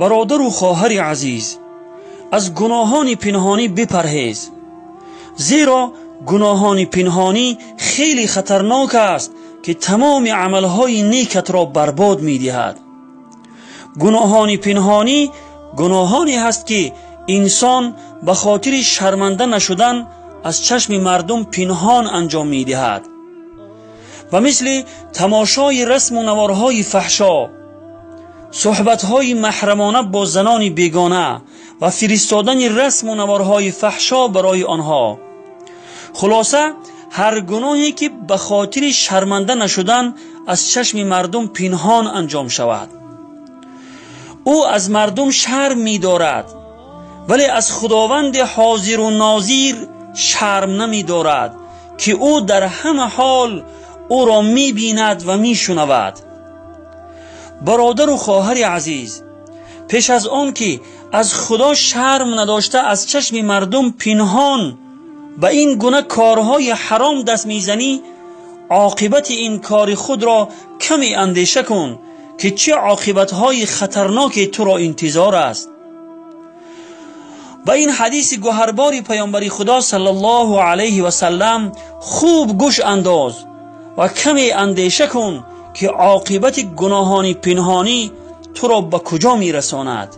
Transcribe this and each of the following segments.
Бародару хоҳари азиз, аз гуноҳони пинҳонӣ бипарҳез, зеро гуноҳони пинҳонӣ хеле хатарнок аст ки тамоми амалҳои некатро барбод медиҳад. Гуноҳони пинҳонӣ гуноҳоне ҳаст ки инсон ба хотири шарманда нашудан аз чашми мардум пинҳон анҷом медиҳад ва мисли тамошои расму наворҳои фаҳшо, суҳбатҳои маҳрамона бо занони бегона ва фиристодани расму наворҳои фаҳшо барои онҳо. Хулоса, ҳар гуноҳе ки ба хотири шарманда нашудан аз чашми мардум пинҳон анҷом шавад. Ӯ аз мардум шарм медорад, вале аз худованди ҳозиру нозир шарм намедорад, ки ӯ дар ҳама ҳол ӯро мебинад ва мешунавад. Бародару хоҳари азиз, пеш аз он ки аз худо шарм надошта аз чашми мардум пинҳон ба ин гуна корҳои ҳаром даст мезанӣ, оқибати ин кори худро каме андеша кун ки чӣ оқибатҳои хатарноке туро интизор аст. Ба ин ҳадиси гӯҳарбори паёмбари худо саллаллоҳу алайҳи васаллам хуб гӯш андоз ва каме андеша кун ки оқибати гуноҳони пинҳонӣ туро ба куҷо мерасонад.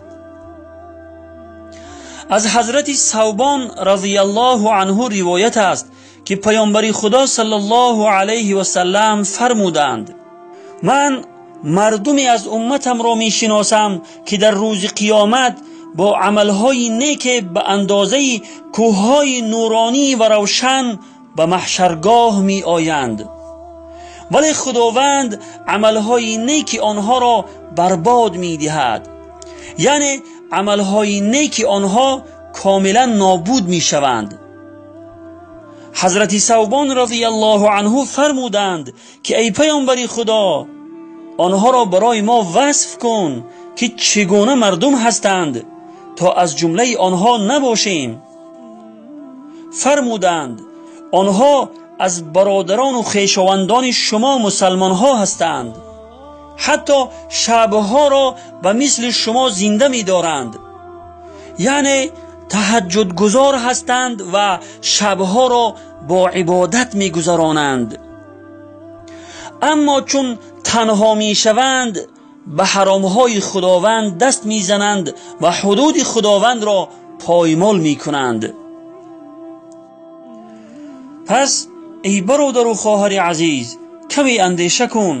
Аз ҳазрати Савбон разияллоҳу анҳу ривоят аст ки паёмбари худо саллаллоҳу алайҳи васаллам фармуданд: ман мардуме аз умматамро мешиносам ки дар рӯзи қиёмат бо амалҳои неке ба андозаи кӯҳҳои нуронӣ ва равшан ба маҳшаргоҳ меоянд, вале худованд амалҳои неки онҳоро барбод медиҳад, яъне амалҳои неки онҳо комилан нобуд мешаванд. Ҳазрати Савбон разияллоҳу анҳу фармуданд ки эй паёмбари худо, онҳоро барои мо васф кун ки чӣ гуна мардум ҳастанд то аз ҷумлаи онҳо набошем. Фармуданд: онҳо аз бародарону хешовандони шумо мусалмонҳо ҳастанд, ҳатто шабҳоро ба мисли шумо зинда медоранд, яъне таҳаҷҷудгузор ҳастанд ва шабҳоро бо ибодат мегузаронанд. Аммо чун танҳо мешаванд ба ҳаромҳои худованд даст мезананд ва ҳудуди худовандро поймол мекунанд. Пас эй бародару хоҳари азиз, каме андеша кун,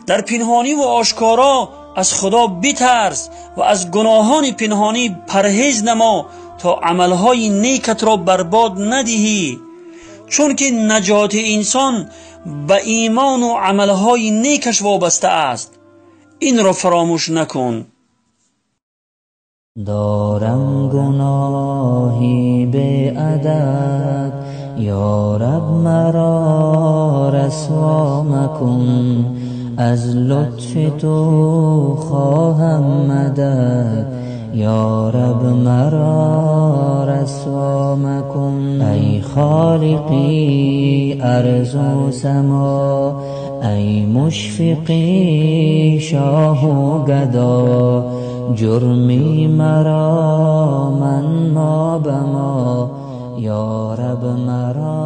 дар пинҳонӣ ва ошкоро аз худо битарс ва аз гуноҳони пинҳонӣ парҳез намо то амалҳои некатро барбод надиҳӣ, чунки наҷоти инсон ба имону амалҳои некаш вобаста аст. Инро фаромӯш накун. Дорам гуноҳи беадаб, ё раб маро расво макун, аз лутфи ту хоҳам мадад, ё раб маро расво макун. Ай холиқи арзу само, ай мушфиқи шоҳу гадо, ҷурми маро ман мо ба мо, ё раб маро